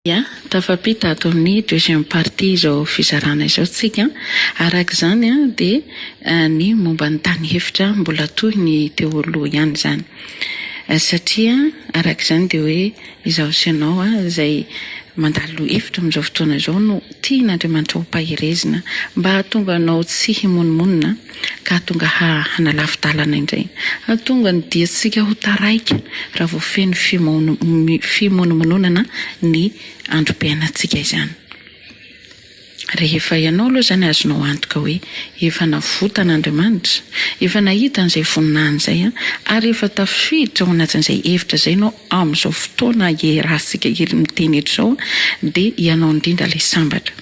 Ya, tafapita ato amin'ny deuxième partie izao fizarana izao tsika. Araka izany dia ny momba ny tany efitra mbola toy ny teo aloha ihany izany. Satria araka izany dia hoe izaho sy ianao izay mandalo efitra amin'izao fotoana izao no tian'Andriamanitra hompaherezina mba hahatonga anao tsy himonomonona ka hahatonga hanalavi-dalana indray. Hahatonga ny diantsika ho taraiky raha vao feno fimonomononana ny androm-piainantsika izany. Rehefa ianao aloha izany azonao antoka hoe efa navotan'Andriamanitra, efa nahita an'izay voninahiny izay ary efa tafiditra ao anatin'izay hevitra izay ianao amin'izao fotoana iarahantsika miteny eto izao dia ianao indrindra ilay sambatra.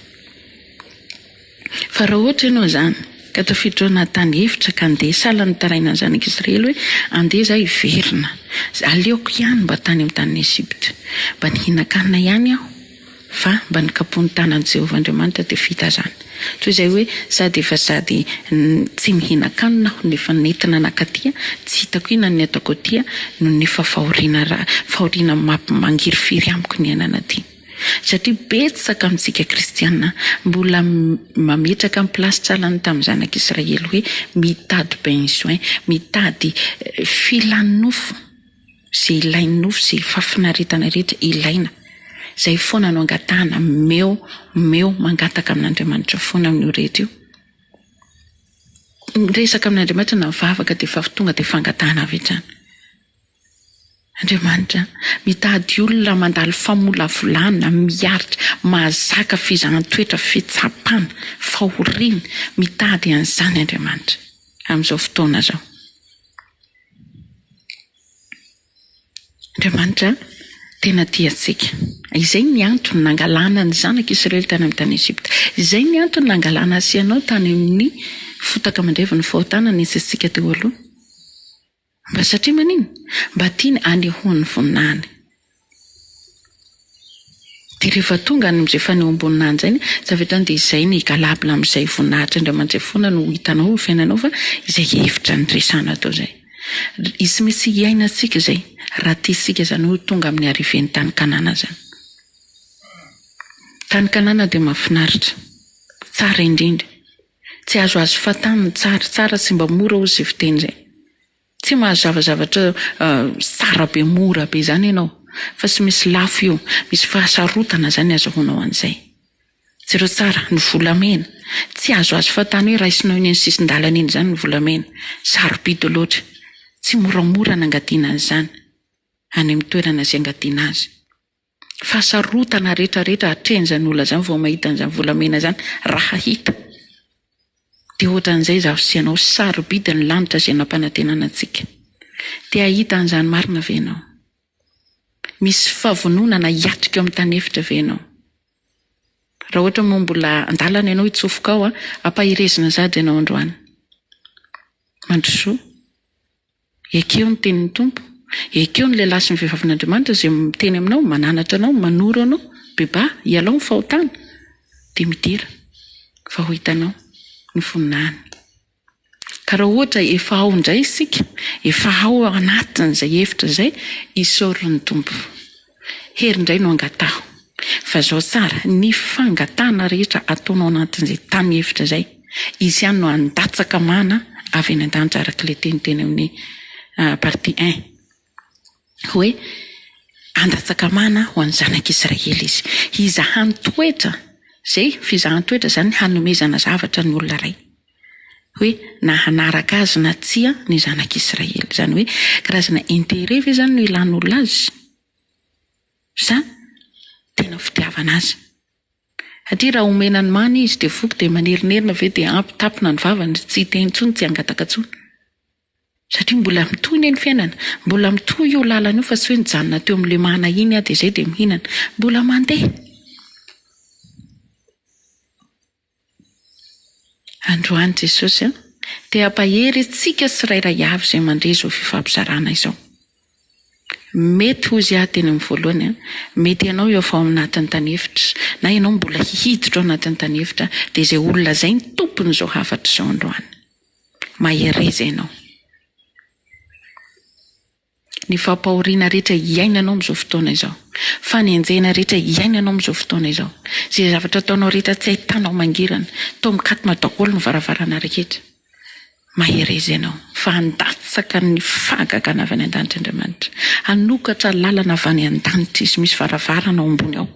Fa raha ohatra ianao izany ka tafiditra ao anaty tany efitra ka andeha sahala ny nitarainan'ny zanak'Israely hoe andeha izaho hiverina, aleoko ihany mba tany amin'ny tanin'i Egypta, mba nihinan-kanina ihany aho fa mba nikapoha ny tanan'i Jehovah Andriamanitra dia vita izany. Toy izay hoe sady efa sady tsy mihinan-kanina aho no efa nentina nankaty, tsy hitako inona ny ataoko aty noho ny efa fahoriana fahoriana mampimangirifiry amiko ny iainana aty. Satria betsaka amintsika kristiana mbola mametraka ny place tsalan'ny tamin'ny zanak'Israely hoe mitady besoin, mitady filan'ny nofo, izay ilain'ny nofo, izay fahafinaretana rehetra ilaina. Izay foana no angatahana, omeo, omeo, mangataka amin'Andriamanitra foana amin'io rehetra io. Miresaka amin'Andriamanitra na mivavaka dia efa tonga dia fangatahana avy hatrany. Andriamanitra mitady olona mandalo famolavolana, miaritra, mahazaka fizahan-toetra, fitsapana, fahoriana, mitady an'izany Andriamanitra amin'izao fotoana izao. Andriamanitra tena tia antsika. Izay ny antony nangalana ny zanak'i Israely tany amin'ny tany Egypta. Izay ny antony nangalana azy sy ianao tany amin'ny fotaka mandrevon'ny fahotana nisy antsika teo aloha. Mba satria maninona? Mba tiany hanehoany ny voninahiny. Dia rehefa tonga any amin'izay fanehoam-boninahiny izay ny avy hatrany dia izay ny valable amin'izay voninahitr'Andriamanitra izay foana no ho hitanao eo amin'ny fiainanao fa izay hevitra niresahana teo izay. Hisy mihitsy hiainantsika izay raha tiantsika izany hoe ho tonga amin'ny arrivée ny tany Kanana izany. Tany Kanana dia mahafinaritra, tsara indrindra. Tsy azo azo fatany ny tsara, tsara tsy mba mora hozy izay fiteny izay. Tsy mahazo zavazavatra tsara be mora be izany ianao fa tsy misy lafo io, misy fahasarotana izany azahoanao an'izay. Jereo tsara, ny volamena, tsy azo azo fatany hoe raisinao eny amin'ny sisin-dalana eny izany ny volamena, sarobidy loatra, tsy moramora nangadiana an'izany any amin'ny toerana izay angadiana azy. Fahasarotana rehetra rehetra atrehin'izany olona izany vao mahita an'izany volamena izany raha hita. Dia ohatran'izay izaho sy ianao, sarobidy ny lanitra izay nampanantenana antsika. Te hahita an'izany marina ve ianao? Misy fahavononana hiatrika eo amin'ny tany efitra ve ianao? Raha ohatra moa mbola an-dalana ianao hitsofoka ao, ampaherezina sahady ianao androany. Mandrosoa. Ekeo ny tenin'ny Tompo. Ekeo ny lehilahy sy ny vehivavin'Andriamanitra izay miteny aminao, mananatra anao, manoro anao. Bebaha, ialao ny fahotana, dia midira fa ho hitanao ny voninahiny. Ka raha ohatra efa ao indray isika, efa ao anatin'izay hevitra izay, isaory ny Tompo. Hery indray no angataho. Fa izao tsara, ny fangatahana rehetra ataonao anatin'izay tany efitra izay, Izy ihany no handatsaka mana avy any an-danitra araka ilay teny teny amin'ny partie un. Hoe handatsaka mana ho an'ny zanak'Israely Izy. Hizahany toetra, izay fizahan-toetra izany hanomezana zavatra ny olona iray. Hoe na hanaraka azy na tsia ny zanak'Israely. Izany hoe karazana intérêt ve izany no ilan'olona azy? Sa tena fitiavana azy? Satria raha omena ny mana izy dia voky dia manerinerina ve dia ampy tapina ny vavany tsy hiteny intsony tsy hangataka intsony. Satria mbola mitohy anie ny fiainana, mbola mitohy io lalana io fa tsy hoe nijanona teo amin'ilay mana iny aho dia izay dia mihinana. Mbola mandeha. Androany Jesosy a, te hampahery antsika tsirairay avy izay mandre izao fifampizarana izao. Mety hozy aho teny amin'ny voalohany a, mety ianao efa ao anatin'ny tany efitra, na ianao mbola hiditra ao anatin'ny tany efitra, dia izay olona izay ny tompon'izao hafatra izao androany. Mahereza ianao. Ny fampahoriana rehetra iainanao amin'izao fotoana izao, fanenjehana rehetra iainanao amin'izao fotoana izao, izay zavatra ataonao rehetra tsy ahitanao mangirana, toa mikatona daholo ny varavarana rehetra. Mahereza ianao fa handatsaka ny fahagagana avy any an-danitra Andriamanitra. Hanokatra lalana avy any an-danitra Izy, misy varavarana ao ambony ao.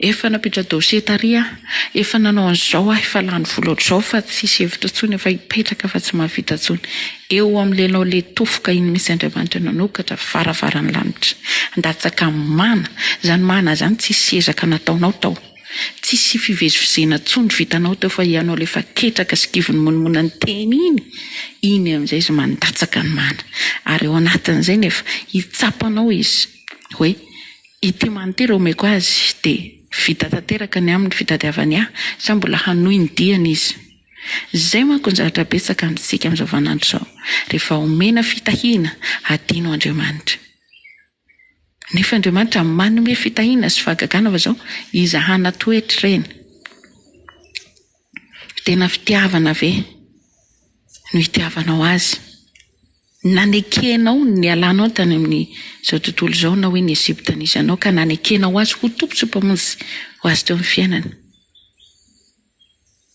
Efa nampiditra dossier tary aho, efa nanao an'izao aho, efa lany vola ohatr'izao fa tsisy hevitra intsony, efa hipetraka fa tsy mahavita intsony. Eo amin'lenao le tofoka iny mihitsy Andriamanitra nanokatra varavaran'ny lanitra. Handatsaka mana, izany mana izany tsisy ezaka nataonao tao, tsisy fivezivizena intsony vitanao teo fa ianao le efa ketraka sy kivy nimonomonona niteny iny, iny amin'izay izy mandatsaka ny mana. Ary ao anatin'izay nefa hitsapanao izy hoe. Ity mano ity raha omeko azy dia vita tanteraka ny aminy fitadiavany ahy sa mbola hanohy ny diany izy? Izay manko ny zavatra betsaka amintsika amin'izao vaninandro izao, rehefa omena fitahiana hadino Andriamanitra. Nefa Andriamanitra manome fitahiana sy fahagagana fa izao izahana toetra ireny. Tena fitiavana ve no itiavanao azy? Nanekenao ny nialanao tany amin'ny izao tontolo izao na hoe ny Egypta nisy anao ka nanekenao azy ho Tompo sy Mpamonjy ho azy teo amin'ny fiainana.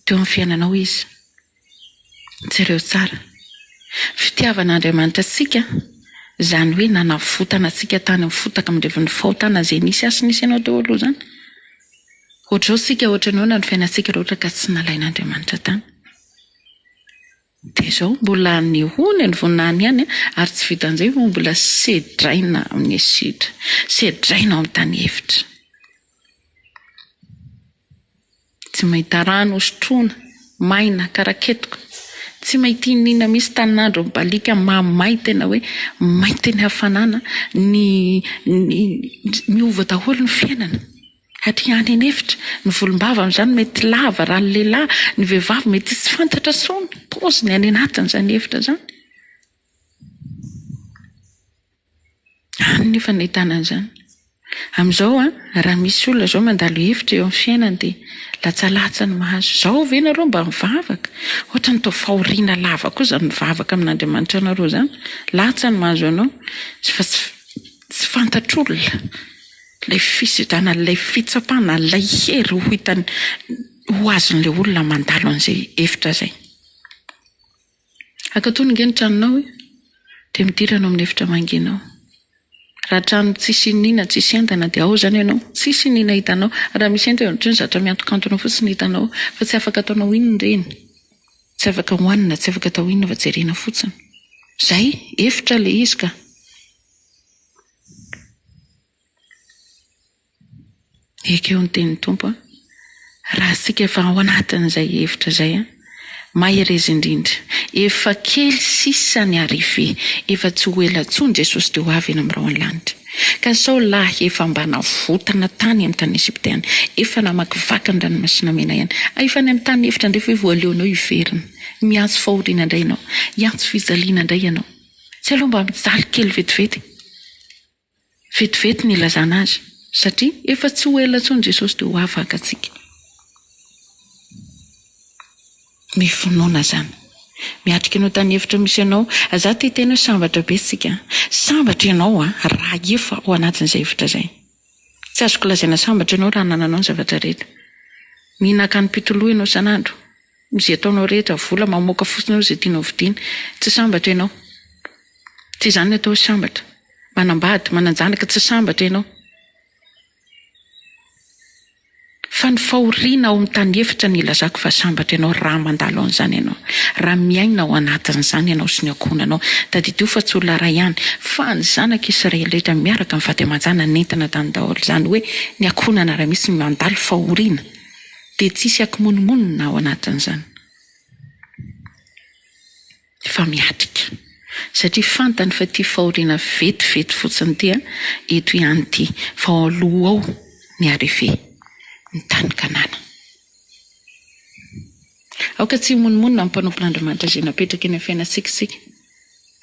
Teo amin'ny fiainanao Izy. Jereo tsara. Fitiavan'Andriamanitra antsika, izany hoe nanavotana antsika tany amin'ny fotaka mandrevon'ny fahotana izay nisy ahy sy nisy anao teo aloha izany. Ohatr'izao isika, ohatran'ny ahoana ny fiainantsika raha ohatra ka tsy nalain'Andriamanitra tany. Dia izao, mbola anehoany ny voninahiny ihany, ary tsy vitan'izay fa mbola sedraina amin'ny asidra, sedraina ao amin'ny tany efitra. Tsy mahita rano hosotroina, maina, karaketoka. Tsy mahita inona mihitsy tanin'andro mibaliaka mamay tena hoe mainty ny hafanana, ny ny miova daholo ny fiainana. Aty any an'efitra, ny volombava amin'izany mety lava raha ny lehilahy, ny vehivavy mety tsy fantatra intsony paoziny any anatin'izany efitra izany. Any nefa no ahitana an'izany. Amin'izao an, raha misy olona izao mandalo efitra eo amin'ny fiainany dia latsalatsa no mahazo. Izao ve nareo mba mivavaka? Ohatran'ny toa fahoriana lava koa izany mivavaka amin'Andriamanitra anareo izany. Latsa no mahazo anao fa tsy tsy fantatr'olona. Ilay fisedrana, ilay fitsapana, ilay hery ho hitany, ho azon'ilay olona mandalo an'izay efitra izay. Akatony ange ny tranonao e, dia midira anao amin'ny efitra mangina ao. Raha trano tsisy iniana, tsisy entana dia ao izany ianao, tsisy iniana hitanao. Raha misy entana ohatran'ny zatra miantokantona fotsiny hitanao fa tsy afaka ataonao inona ireny. Tsy afaka hohanina, tsy afaka atao inona fa jerena fotsiny. Izay, efitra ilay izy ka. Ekeo ny tenin'ny Tompo an! Raha isika efa ao anatin'izay hevitra izay an! Mahereza indrindra! Efa kely sisa ny arrivée, efa tsy ho ela intsony Jesosy dia ho avy eny amin'ny rahon'ny lanitra. Ka sao lahy efa mba navotana tany amin'ny tany Egypte ihany, efa namakivaky ny ranomasina mena ihany, efa any amin'ny tany efitra indray ve vao aleonao hiverina? Miantso fahoriana indray ianao, hiantso fijaliana indray ianao. Tsy aleo mba mijaly kely vetivety? Vetivety ny ilazana azy, satria efa tsy ho ela intsony Jesosy dia ho avy haka antsika. Mifinoana izany. Miatrika anao tany efitra misy anao. Za te hiteny hoe sambatra be isika. Sambatra ianao an, raha efa ao anatin'izay efitra izay. Tsy azoko lazaina sambatra ianao raha anananao ny zavatra rehetra. Mihinan-kanim-pitoloha ianao isan'andro. Izay ataonao rehetra, vola mamoaka fotsiny eo izay tianao vidiana. Tsy sambatra ianao. Tsy izany ny atao hoe sambatra. Manambady, manan-janaka, tsy sambatra ianao. Fa ny fahoriana ao amin'ny tany efitra no ilazako fa sambatra ianao raha mandalo an'izany ianao. Raha miaina ao anatin'izany ianao sy ny ankohonanao. Tadidio fa tsy olona iray ihany fa ny zanak'Israely rehetra miaraka amin'ny vady aman-janany nentina tany daholo. Izany hoe ny ankohonana raha misy mandalo fahoriana dia tsisy akimonomonona ao anatin'izany. Fa miatrika. Satria fantany fa ity fahoriana vetivety fotsiny ity an, eto ihany ity, fa ao aloha ao ny arrivée, ny tany Kanana. Aoka tsy himonomonona amin'ny mpanompon'Andriamanitra izay napetraka eny amin'ny fiainantsika isika.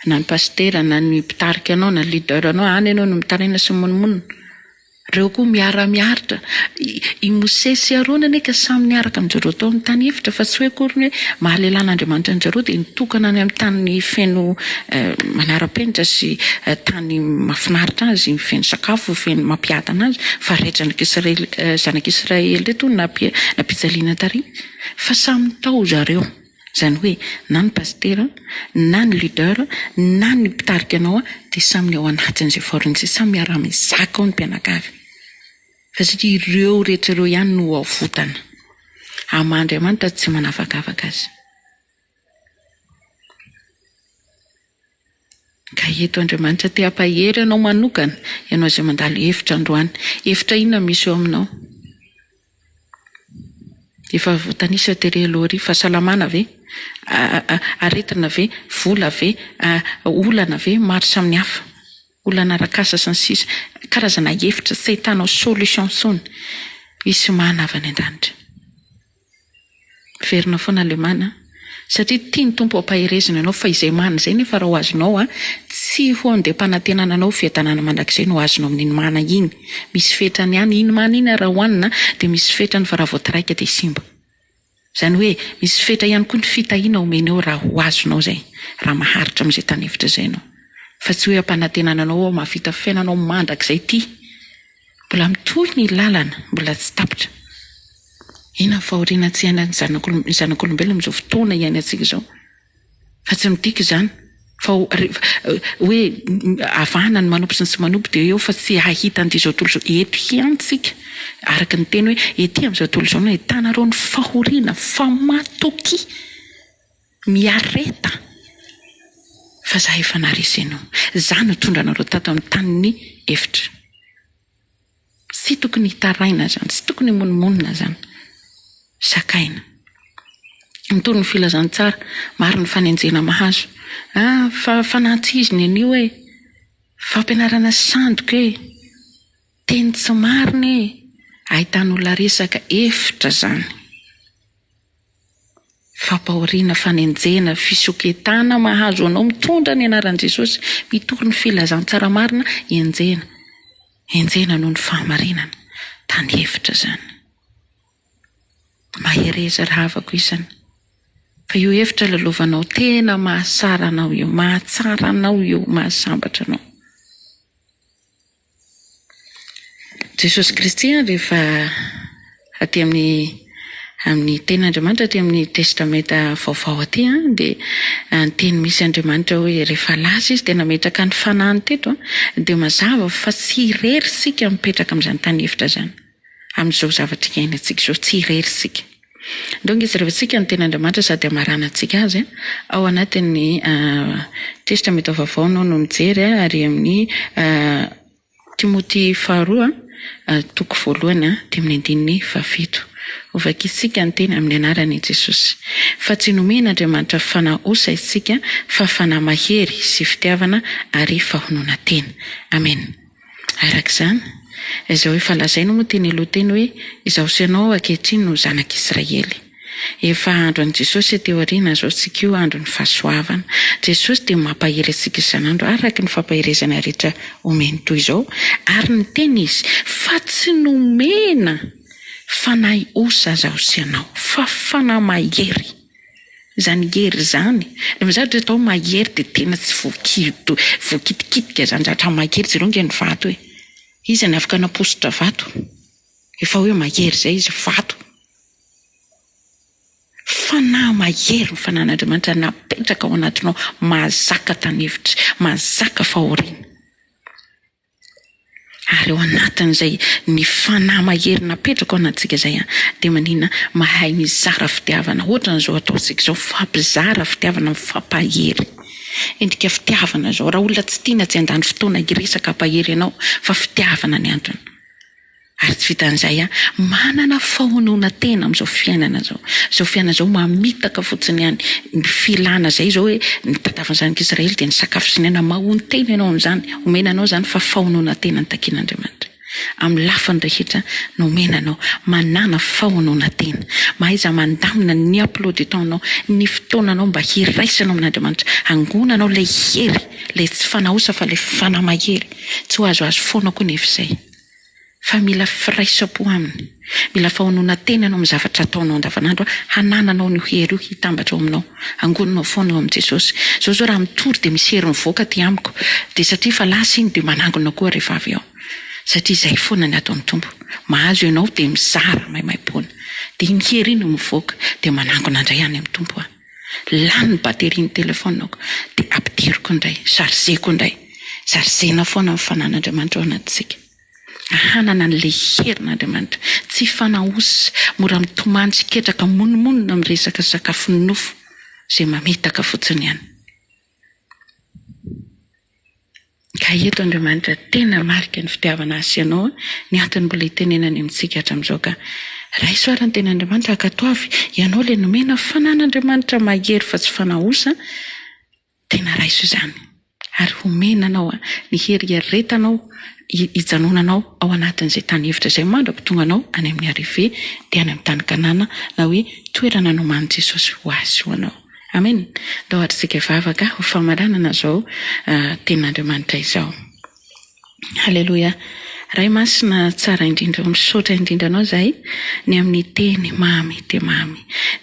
Na ny pasitera, na ny mpitarika anao, na ny leader anao, any ianao no mitaraina sy mimonomonona. Ireo koa miara-miaritra. I Mosesy sy Arona anie ka samy niaraka amin-dry zareo tao amin'ny tany efitra fa tsy hoe akory ny hoe maha-lehilahy an'Andriamanitra an-dry zareo dia nitokana any amin'ny tany feno manara-penitra sy tany mahafinaritra azy, feno sakafo, feno mampiadana azy fa ireto zanak'Israely zanak'Israely ireto hono nampijaliana tary fa samy tao zareo. Izany hoe na ny pasitera, na ny leader, na ny mpitarika anao dia samy ny ao anatin'izay fahoriana izay, samy miara-mizaka ao ny mpianakavy. Fa satria ireo rehetra ireo ihany no ho avotana. Aman'Andriamanitra tsy manavakavaka azy. Ka eto Andriamanitra te hampahery anao manokana, ianao izay mandalo efitra androany. Efitra inona no misy eo aminao? Efa voatanisa tery aloha ery, fahasalamana ve? Aretina ve? Vola ve? Olana ve? Maro samihafa. Olana arak'asa sy ny sisa. Karazana efitra tsy ahitanao solution intsony. Hisy mana avy any an-danitra. Miverina foana le mana an! Satria tian'ny Tompo hampaherezina anao fa izay mana izay nefa raha ho azonao an, tsy ho andeha-panantenana anao fiadanana mandrakizay no azonao amin'iny mana iny. Misy fetrany ihany, iny mana iny raha hohanina dia misy fetrany fa raha vao taraika dia simba. Izany hoe misy fetra ihany koa ny fitahiana omeny eo raha ho azonao izay, raha maharitra amin'izay tany efitra izay ianao. Fa tsy hoe ampanantenana anao aho mahavita fiainanao mandrakizay ity. Mbola mitohy ny lalana, mbola tsy tapitra. Inona ny fahoriana tsy iainan'ny zanak'olombelona zanak'olombelona amin'izao fotoana iainantsika izao? Fa tsy midika izany fa hoe avahana ny manompo sy ny tsy manompo dia eo fa tsy hahita an'ity izao tontolo izao. Eto ihany tsika, araka ny teny hoe ety amin'izao tontolo izao no ahitanareo ny fahoriana fa matokia. Miareta fa za efa naharesy anao. Za nitondra anareo tato amin'ny tanin'ny efitra. Tsy tokony hitaraina zany, tsy tokony himonomonona zany. Zakaina. Mitory ny filazantsara, maro ny fanenjehana mahazo. Ah, fa fanahy tsy izy ny an'io e. Fampianarana sandoka e. Teny tsy marina e. Ahitan'olona resaka efitra zany. Fampahoriana, fanenjehana, fisoketana mahazo anao mitondra ny anaran'i Jesosy, mitory ny filazantsara marina, enjehina, enjehina noho ny fahamarinana. Tany efitra izany. Mahereza ry havako isany. Fa io efitra lalovanao tena mahasara anao io, mahatsara anao io, mahasambatra anao. Jesosy Kristy rehefa aty amin'ny amin'ny tenin'Andriamanitra aty amin'ny testamenta vaovao aty dia niteny misy Andriamanitra hoe rehefa lasa izy dia nametraka ny fanahiny teto dia mazava fa tsy irery isika mipetraka amin'izany tany efitra izany amin'izao zavatra iainantsika izao tsy irery isika. Ndao ange jerevantsika ny tenin'Andriamanitra sady hamaranantsika azy ao anatin'ny Testamenta Vaovao anao no mijery ary amin'ny Timoty faharoa toko voalohany dia amin'ny andininy fahafito. Hovakintsika ny teny amin'ny anaran'i Jesosy. Fa tsy nomen'Andriamanitra fanahy osa isika fa fanahy mahery sy fitiavana ary fahononan-tena. Amena. Araka izany, izao efa lazaina moa teny aloha teny hoe, Izaho sy ianao ankehitriny no zanak'Israely. Efa andro an'i Jesosy aty aoriana izao tsika io, andron'ny fahasoavana. Jesosy dia mampahery antsika isan'andro araka ny fampaherezana rehetra omeny toy izao, ary niteny Izy fa tsy nomena fanahy osa izaho sy ianao, fa fanahy mahery. Izany hery izany, rehefa zavatra atao mahery dia tena tsy voakido, voakitikitika izany zavatra mahery, jereo ange ny vato e! Iza ny afaka hanapositra vato? Efa hoe mahery izay izy, vato. Fanahy mahery ny fanahin'Andriamanitra napetraka ao anatinao, mahazaka tany efitra, mahazaka fahoriana. Ary ao anatin'izay ny fanahy mahery napetraka ao anatintsika izay dia manina mahay mizara fitiavana ohatran'izao ataontsika izao mifampizara fitiavana mifampahery. Endrika fitiavana izao. Raha olona tsy tiana tsy handany fotoana hiresaka hampahery anao fa fitiavana ny antony. Ary tsy vitan'izay an, manana fahononan-tena amin'izao fiainana izao. Izao fiainana izao mamitaka fotsiny ihany. Ny filana izay izao hoe ny tadiavin'ny zanak'Israely dia ny sakafo sy ny aina. Mahonon-tena ianao amin'izany. Omena anao izany fa fahononan-tena no takian'Andriamanitra. Amin'ny lafiny rehetra no omena anao. Manàna fahononan-tena. Mahaiza mandamina ny emploi du temps-nao, ny fotoananao mba hiraisanao amin'Andriamanitra. Hangonanao ilay hery, ilay tsy fanahy osa fa ilay fanahy mahery. Tsy ho azoazo foana koa nefa izay. Fa mila firaisam-po aminy. Mila fahononan-tena ianao amin'ny zavatra ataonao andavanandro hanananao an'io hery io hitambatra ao aminao. Angoninao foana eo amin'i Jesosy. Izao izao raha mitory dia misy hery mivoaka aty amiko. Dia satria efa lasa iny dia manangona koa rehefa avy eo. Satria izay foana ny ato amin'ny Tompo. Mahazo ianao dia mizara maimaimpoana. Dia iny hery iny no mivoaka dia manangona indray any amin'ny Tompo aho. Lany ny batterie ny telephone-ko dia ampidiriko indray, charger-ko indray. Charger-na foana ny fanan'Andriamanitra ao anatintsika. Hanana an'ilay herin'Andriamanitra. Tsy hifanaosa, mora mitomany sy ketraka monomonona amin'ny resaka sakafon'ny nofo izay mamitaka fotsiny ihany. Ka eto Andriamanitra tena marika ny fitiavana Azy sy ianao, ny antony mbola itenenany amintsika hatramin'izao ka. Raiso ary ny tenin'Andriamanitra, ankatoavy, ianao ilay nomena fanan'Andriamanitra mahery fa tsy fanaosa, Tena raiso izany ary homena anao ny hery hiaretanao hijanonanao ao anatin'izay tany efitra izay mandra-pitonga anao any amin'ny arrivée dia any amin'ny tany Kanana na hoe toerana nomanin'i Jesosy ho ahy sy ho anao. Amen! Ndao ary isika hivavaka ho famaranana izao tenin'Andriamanitra izao. Haleloia. Ray Masina tsara indrindra o, misaotra indrindra anao izahay ny amin'ny teny mamy dia mamy,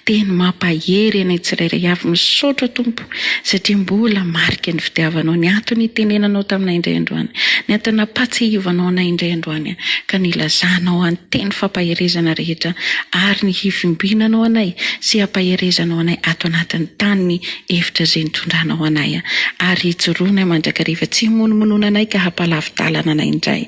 teny mampahery anay tsirairay avy, misaotra Tompo satria mbola marika ny fitiavanao, ny antony nitenenanao taminay indray androany, ny antony nampahatsiahivanao anay indray androany ka nilazanao ny teny fampaherezana rehetra ary ny hivimbinanao anay sy hampaherezanao anay ato anatin'ny tany Hevitra izay nitondranao anay ary hijoroanay mandrakariva tsy himonomonona anay ka hampalavi-dalana anay indray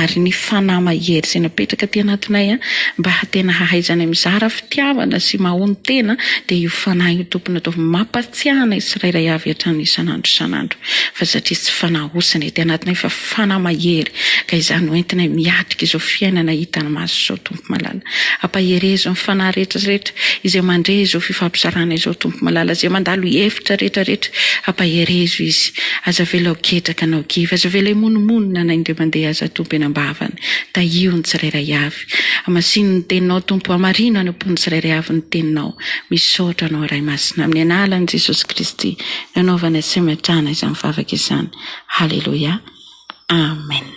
ary ny fanahy mahery izay napetraka aty anatinay mba tena hahaizanay mizara fitiavana sy mahonon-tena dia io fanahy io Tompony ataovy mampatsiahy anay tsirairay avy hatrany isan'andro isan'andro fa satria tsy fanahy osa ny aty anatinay fa fanahy mahery ka izany no entinay miatrika izao fiainana hitan'ny maso izao Tompo malala. Ampaherezo ny fanahy rehetra rehetra izay mandre izao fifampizarana izao Tompo malala, izay mandalo efitra rehetra rehetra, ampaherezo izy. Aza avela ho ketraka na ho kivy, aza avela himonomonona na indray mandeha aza Tompo eny am-bavany. Tahio ny tsirairay avy. Hamasino ny teninao Tompo, hamarino any am-pon'ny tsirairay avy ny teninao. Misaotra Anao Ray Masina. Amin'ny analan'i Jesosy Kristy no anaovana sy ametrahana izany vavaka izany. Haleloia. Amen.